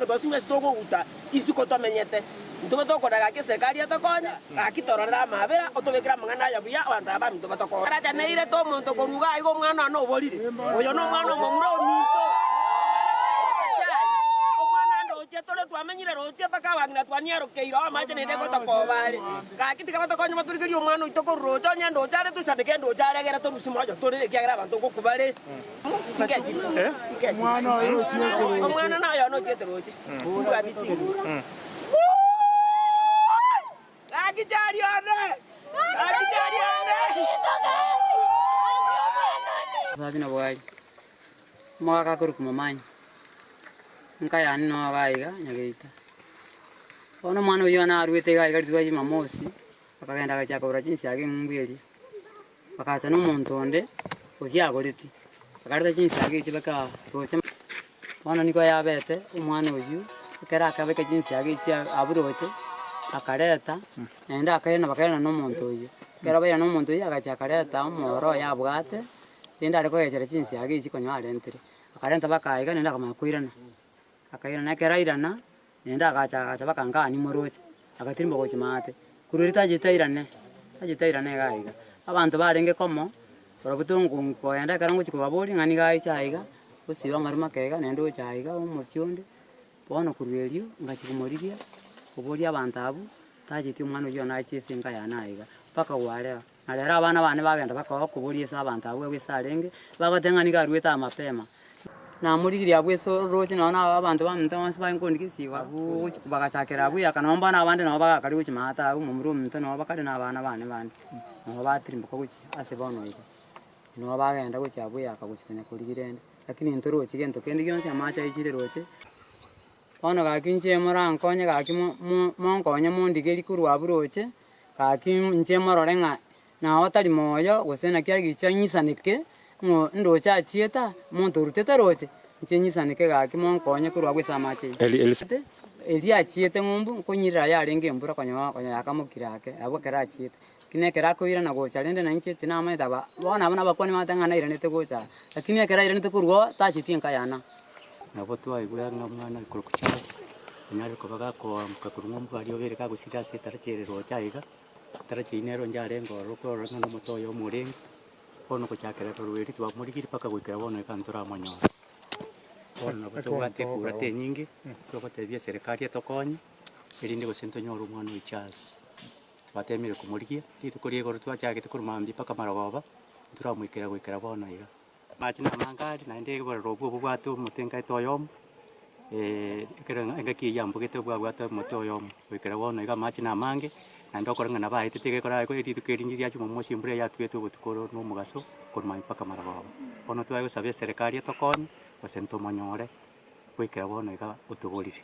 twasumia ase tokoguta isiko tomenyete. Intwe tokora gaki eserekari etokonye, gaki tororere amabera, otobekere amang'ana aya buya, abanto aba baminto batokonye. Aracha neirete omonto korwa iga aiga omwana one oborire, oyo nomwana omomura ominto, omwana ndoche tore twamenyire roche mpaka abang'ina twaniarokeire oo amache naende ngotokoba are. Gaki tiga batokonye batorigerie omwana oito korwa roche, onye ndoche are toisaneke endoche are egere torusie moyo torere ekiagera abanto ngokwa bare. Tingechiri, tingechiri. Omwana noyo one ochiete roche, timbwati chinguru. Gaki chari one! Gaki chari one! Sabina Bwari, omogaka akorokwa Momanyi, enka yane noo iga iga Nyageita. Bono omwana oyio one arwete iga iga rituko ria jumamosi, akagenda agachia kogora chinsiaga eng'umbu eria, bagacha na omonto onde oria agoreti, akareta chinsiaga echio baka roche. Bono nigo yabete omwana oyio, ekero akabeka chinsiaga echio abwo roche, akareta, naende akairana bakairana na omonto oyio. Ekero bairana na omonto oyio agachia akareta omoro oye abwate, rende are kogechera chinsiaga echio konya arentire. Akarenta baka iga naende akamanya koirana. Akairana ekero airana, naende agacha agacha baka nkani moroche, agatirimba gochia maate. Korwa erio tachete airane, tachete airane iga iga. Abanto barenge komo, barabwo tongo kogenda ekero ngochia kobaboria ng'a nigo aicha aiga, osibe amaruma ake iga naende ocha aiga omochie onde, bono korwa erio, ngachia komorigia, koboria abanto abwo, tacheti omwana oyio one achie ase enka yane aiga, mpaka gwareo. Na rero abana bane bagenda bakoboria ase abanto abwo ase arenge, bagoteba ng'a nigo aruete aa mapema. Namorigirie abwo ase orooche nonya na abanto baminto bonsi baye nkondigia esiko abwo gochia bagachakera abwo eyaka nabo bono abande nabo bagakaria gochia maate abwo momura ominto nabo bakare na abana bane bande, nabo batirimboka gochia ase bono iga. Nabo bagenda gochia abwo eyaka gochia konya korigia rende, lakini ntorochi gento kende gionsi amache aichire roche. Bono gaki inche morankonye gaki mo- mo- monkonye mondigerie korwa abwo roche, Gaki inche morore ng'a nao tari moyo, gose naki agicha ng'isaneke, ng'o ndoche achiete aa, omonto orutete roche, inche ng'isaneke gaki monkonye korwa abwo ase amache ayio. Eli, Elisa. Erio achiete ng'umbu, nkonyirera yarenge embura konya konya yakamokire ake, abwo ekero achiete. Lakini ekero akoirana gocha rende na inche tinamanyete aba, bono abwo nabakwani bagoteba ng'a nairanete gocha aa, lakini ekero airanete korwa oo, tacheti enka yane aa. Nabo twaigure ng'a omwana okorokwa Charles onyare koba gakoamboka korwa ng'umbu aria obere gagosira ase etaracha ere roche aiga, etaracha eyio nero njarenge ororo korora ng'a nomote oyomo orenge, bono gochakera korwa erio twamorigirie mpaka goikera bono iga ntoramonyora. Bono nabo tobwate ekurata enyinge, togotebia eserekari etokonye, erinde gose ntonyore omwana oyio Charles. Twatemire komorigia, rituko ria igoro twachagete korwa mambia mpaka marogoba, ntoramoikera goikera bono iga. Amache namange aria, naende obororo obwo bobwate omote nkaete oyomo, ekero engaki eyio yambogete bwabwate omote oyomo, goikera bono iga amache namange, naende okore ng'a nabo aetete iga ekero aye rituko eringi ria jumamosi embura yatwete obotuko oro na omogaso, korwa mambia mpaka marogoba. Bono tware gosaba eserekari etokonye, gose ntomonyore, goikera bono iga otoborire.